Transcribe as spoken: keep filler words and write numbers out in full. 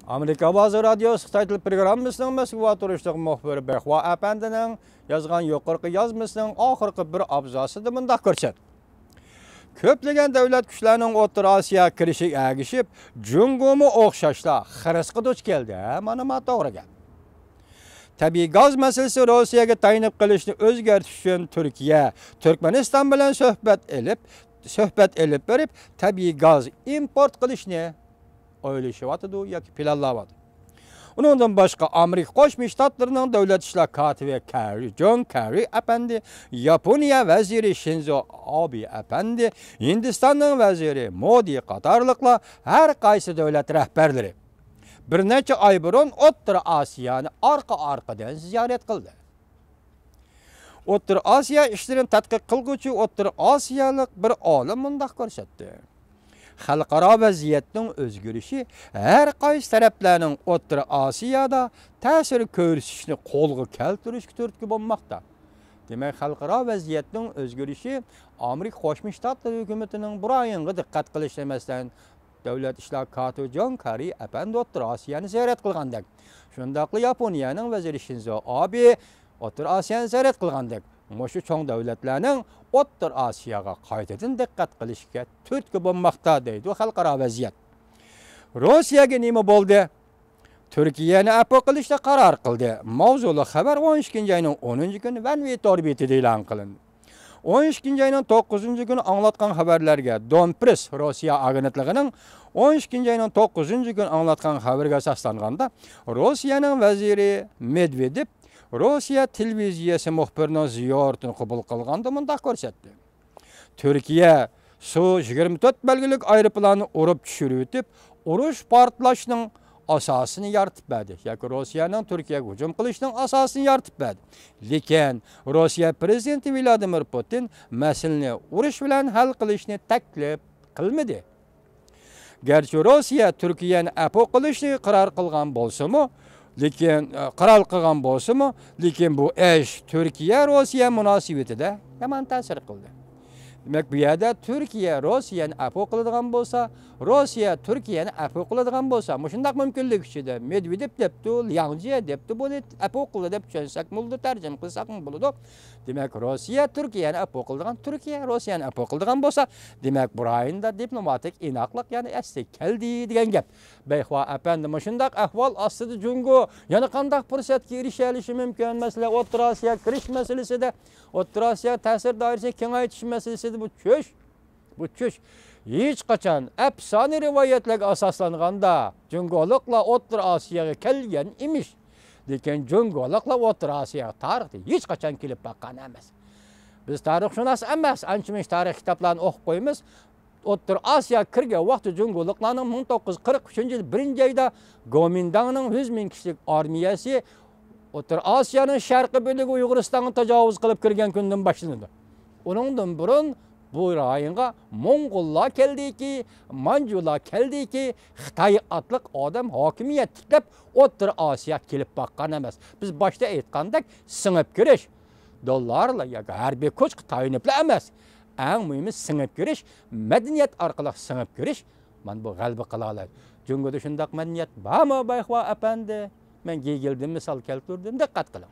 ئامېرىكا ئاۋازى رادىيوسى خىتاي تىل پروگراممىسىنىڭ مەسكۇ تۇرۇشلۇق مۇخبىرى بەيخۇا ئەپەندىنىڭ يازغان يۇقىرىقى يازمىسىنىڭ ئاخىرقى بىر ئابزاسىدا مۇنداق كۆرسەت. كۆپلىگەن دۆلەت كۈچلەرنىڭ ئوتتۇرا ئاسىياغا كىرىشىگە ئەگىشىپ، جۇڭگومۇ ئوخشاشلا خىرىسقا دۇچ كەلدى. ھە، مانا ما توغرا گەپ. تەبىئىي گاز مەسىلىسى روسىيەگە تايىنىپ قېلىشنى ئۆزگەرتىش ئۈچۈن تۈركىيە تۈركمەنىستان بىلەن سۆھبەت ئېلىپ، سۆھبەت ئېلىپ بېرىپ، تەبىئىي گاز ئىمپورت قىلىشنى ئويلىشىۋاتىدۇ ياكى پىلانلاۋاتىدۇ. ئۇنىڭدىن باشقا، ئامېرىكا قوشما شتاتلىرىنىڭ دۆلەت ئىشلار كاتىپى كەررى، جون كەررى ئەپەندى، ياپونىيە ۋەزىرى شىنزو ئابې ئەپەندى، ھىندىستاننىڭ ۋەزىرى مودى قاتارلىقلار ھەر قايسى دۆلەت رەھبەرلىرى بىر نەچچە ئاي بۇرۇن ئوتتۇرا ئاسىيانى ئارقا-ئارقىدىن زىيارەت قىلدى. ئوتتۇرا ئاسىيا ئىشلىرىنى تەتقىق قىلغۇچى ئوتتۇرا ئاسىيالىق بىر ئالىم مۇنداق كۆرسەتتى: خەلقئارا ۋەزىيەتنىڭ ئۆزگىرىشى ھەر قايسى تەرەپلەرنىڭ ئوتتۇرا ئاسىيادا تەسىر كۆرسىتىشىنى قولغا كەلتۈرۈشكە تۈرتكە بولماقتا. دېمەك، خەلقئارا ۋەزىيەتنىڭ ئۆزگىرىشى ئامېرىكا قوشما شتاتلىرى ھۆكۈمىتىنىڭ بۇ رايونغا دىققەت قىلىشى، مەسىلەن، دۆلەت ئىشلار كاتىپى جون كەررى ئەپەندى ئوتتۇرا ئاسىيانى زىيارەت قىلغاندەك، شۇنداقلا ياپونىيەنىڭ ۋەزىرى شىنزو ئابې ئوتتۇرا ئاسىيانى زىيارەت قىلغاندەك، مۇشۇ چوڭ دۆلەتلەرنىڭ ئوتتۇرا ئاسىياغا قايتىدىن دىققەت قىلىشىگە تۈرتكە بولماقتا، دەيدۇ خەلقئارا ۋەزىيەت. روسىيەگە نېمە بولدى؟ تۈركىيەنى ئەپۇ قىلىشنى قارار قىلدى. ماۋزۇلۇق خەۋەر ئون ئىككىنچى ئاينىڭ ئونىنچى كۈنى ۋەن ۋېي تور بېتىدە ئېلان قىلىندى. ئون ئىككىنچى ئاينىڭ توققۇزىنچى كۈنى ئاڭلاتقان خەۋەرلەرگە، دون پرېس روسىيە ئاگېنتلىقىنىڭ ئون ئىككىنچى ئاينىڭ توققۇزىنچى كۈنى ئاڭلاتقان خەۋىرىگە ئاساسلانغاندا، روسىيەنىڭ ۋەزىرى مېدۋېدېۋ روسىيە تېلېۋىزىيەسى مۇخبىرىنىڭ زىيارىتىنى قوبۇل قىلغاندا مۇنداق كۆرسەتتى. تۈركىيە سۇ يىگىرمە تۆت بەلگىلىك ئايروپىلاننى ئۇرۇپ چۈشۈرۈۋېتىپ، ئۇرۇش پارتلاشنىڭ ئاساسىنى يارىتىپ بەردى ياكى روسىيەنىڭ تۈركىيەگە ھۇجۇم قىلىشىنىڭ ئاساسىنى يارىتىپ بەردى. لېكىن روسىيە پرېزىدېنتى ۋلادىمىر پۇتىن مەسىلىنى ئۇرۇش بىلەن ھەل قىلىشنى تەكلىپ قىلمىدى. گەرچە روسىيە تۈركىيەنى ئەپۇ قىلىشنى قارار قىلغان بولسىمۇ، لېكىن، ئە، قارار قىلغان بولسىمۇ، لېكىن بۇ ئىش تۈركىيە-روسىيە مۇناسىۋىتىدە يامان تەسىر قىلدى. دېمەك، بۇ يەردە تۈركىيە روسىيەنى ئەپۇ قىلىدىغان بولسا، روسىيە تۈركىيەنى ئەپۇ قىلىدىغان بولسا، مۇشۇنداق مۇمكىنلىك ئىچىدە مېدۋېدېۋ دەپتۇ، لياڭ جيې دەپتۇ، بۇنى ئەپۇ قىلدى دەپ چۈشەنسەكمۇ بولىدۇ، تەرجىمە قىلساقمۇ بولىدۇ. دېمەك، روسىيە تۈركىيەنى ئەپۇ قىلىدىغان، تۈركىيە روسىيەنى ئەپۇ قىلىدىغان بولسا، دېمەك، بۇ رايوندا دىپلوماتىك ئىناقلىق يەنە ئەسلىگە كەلدى دېگەن گەپ. بەيخۇا ئەپەندى، مۇشۇنداق ئەھۋال ئاستىدا جۇڭگو يەنە قانداق پۇرسەتكە ئېرىشەلىشى مۇمكىن؟ مەسىلەن، ئوتتۇرا ئاسىيا كىرىش مەسىلىسىدە، ئوتتۇرا ئاسىيا تەسىر دائىرىسىنى كېڭەيتىش مەسىلىسىدە بۇ چۈش، بۇ چۈش. ھېچقاچان ئەپسانە رىۋايەتلەرگە ئاساسلانغاندا، جۇڭگولۇقلار ئوتتۇرا ئاسىياغا كەلگەن ئىمىش. لېكىن جۇڭگولۇقلار ئوتتۇرا ئاسىياغا تارىختا ھېچقاچان كېلىپ باققان ئەمەس. بىز تارىخشۇناس ئەمەس، ئانچە-مۇنچە تارىخ كىتابلارنى ئوقۇپ قويىمىز. ئوتتۇرا ئاسىياغا كىرگەن ۋاقتى جۇڭگولۇقلارنىڭ مىڭ توققۇز يۈز قىرىق ئۈچىنچى يىل بىرىنچى ئايدا گومىنداڭنىڭ يۈز مىڭ كىشىلىك ئارمىيەسى ئوتتۇرا ئاسىيانىڭ شەرقىي بۆلىكى ئۇيغۇرىستانغا تاجاۋۇز قىلىپ كىرگەن كۈندىن باشلىنىدۇ. ئۇنىڭدىن بۇرۇن بۇ رايونغا موڭغۇللار كەلدىكى، مانجۇلار كەلدىكى، خىتاي ئاتلىق ئادەم ھاكىمىيەت تىكلەپ، ئوتتۇرا ئاسىياغا كېلىپ باققان ئەمەس. بىز باشتا ئېيتقاندەك، سىڭىپ كىرىش، دوللارلا ياكى ھەربىي كۈچكە تايىنىپلا ئەمەس. ئەڭ مۇھىمى سىڭىپ كىرىش، مەدەنىيەت ئارقىلىق سىڭىپ كىرىش. مانا بۇ غەلىبە قىلالايدۇ. جۇڭگودا شۇنداق مەدەنىيەت بارمۇ، بەيخۇا ئەپەندى؟ مەن گېگېلدىن مىسال كەلتۈردۈم، دىققەت قىلىڭ.